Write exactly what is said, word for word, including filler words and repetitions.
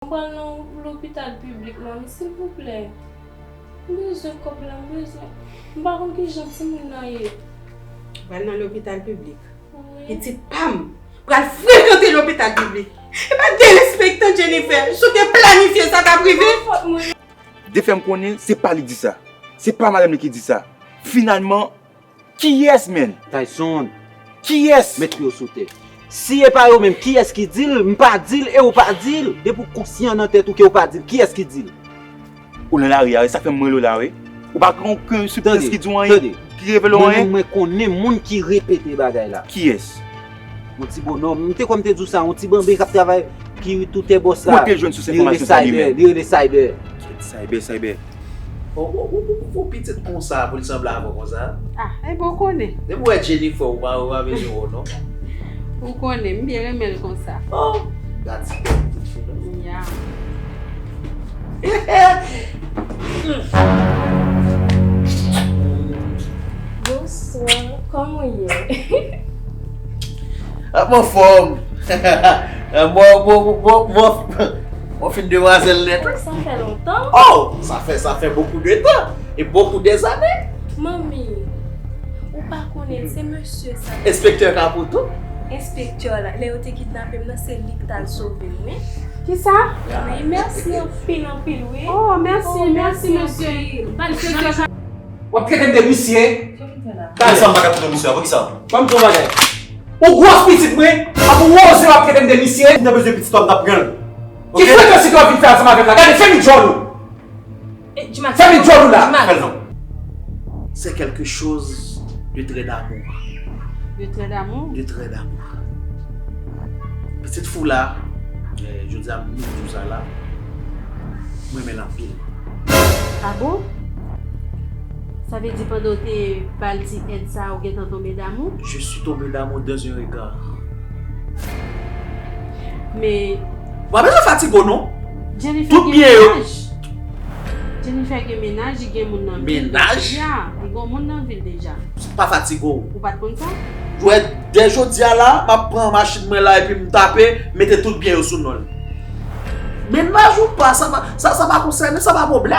Mwen pral nan lopital piblik, manmi, silvouplè. M bezwen kòb la, m bezwen. M pa konn kijan timoun nan ye. Pral nan lopital piblik. Wi. Pitit pa m pral frekante lopital piblik. E pa derespektan Jennifer, si w te planifye sa t ap rive. Fòt mwen. Te fè m konnen se pa li di sa. Se pa madanm li ki di sa. Finalman, kiyès, menn? Tyson, kiyès? Met pye w sou tè. Si e pa yo menm, kiyès ki di l? M pa di l e ou pa di l. Depi w konsyan nan tèt ou ke ou pa di l, kiyès ki di l? Ou nan lari a, wi, sa fè m rele w la, wi. Ou pa gen okenn soutness ki di w anyen, ki revele w anyen. Mwen menm, mwen konnen moun ki repete bagay la. Kiyès? Yon ti bonòm. M te kwè m te di w sa, yon ti banben k ap travay, ki toutè bòs la. Kote w jwenn sous enfòmasyon sa li menm? Li rele Cyber. Cyber, Cyber. Ou, ou, ou, ou, ou pitit konsa pou l sanble avè w konsa? Ah, e bon, ou konnen. Depi w wè Jennifer, ou pa, ou pa bezwen wè w non. Ou konnen, m byen renmen l konsa. Oh, gad ti bèl pitit fi non. Ya. Bonswa, kòman w ye? Ah, m anfòm. Bon, bon, bon, bon, bon, bon, fin demwazèl nèt. Oh, sa fè lontan. Oh, sa fè, sa fè beaucoup de temps et beaucoup des années. Manmi, ou pa konnen, se mesye sa. Enspektè Caputo? Enspektè la, lè yo te kidnape m nan, se li ki t al sove m, wi. Kisa? Wi, mèsi anpil, anpil, wi. Oh, mèsi, mèsi, mesye. Enspektè Caputo. W ap trete m de misye? Kisa m pa ka trete w misye a? Poukisa? Ban m di w yon bagay. Ou gwòs pitit mwen, apre w oze w ap trete m de misye? Si w bezwen pitit ou, m t ap pran l. Ki frekans ou vin fè ansanm avè m la? Gade, fèmen djòl ou. Fèmen djòl ou la. Fè l non. C'est quelque chose de très d'amour. De très d'amour? De très d'amour. Pitit fi w la, eh, jodi a m di w sa la, m renmen l anpil. Ah bon? Sa vle di pandan w te ba l ti èd sa, ou gentan tonbe damou? Je suis tombé d'amour dans un regard. Men. W pa bezwen fatige w non. Jennifer gen mennaj. Jennifer gen mennaj, li gen moun nan vil deja. Li gen moun nan vil deja. Pa fatige w. Ou pa t konn sa? Jwè, dè jodi a la, m ap pran machin mwen la epi m tape, mete tout byen yo sou non l. Mennaj ou pa, sa pa, sa, sa pa konsène, sa pa pwoblèm.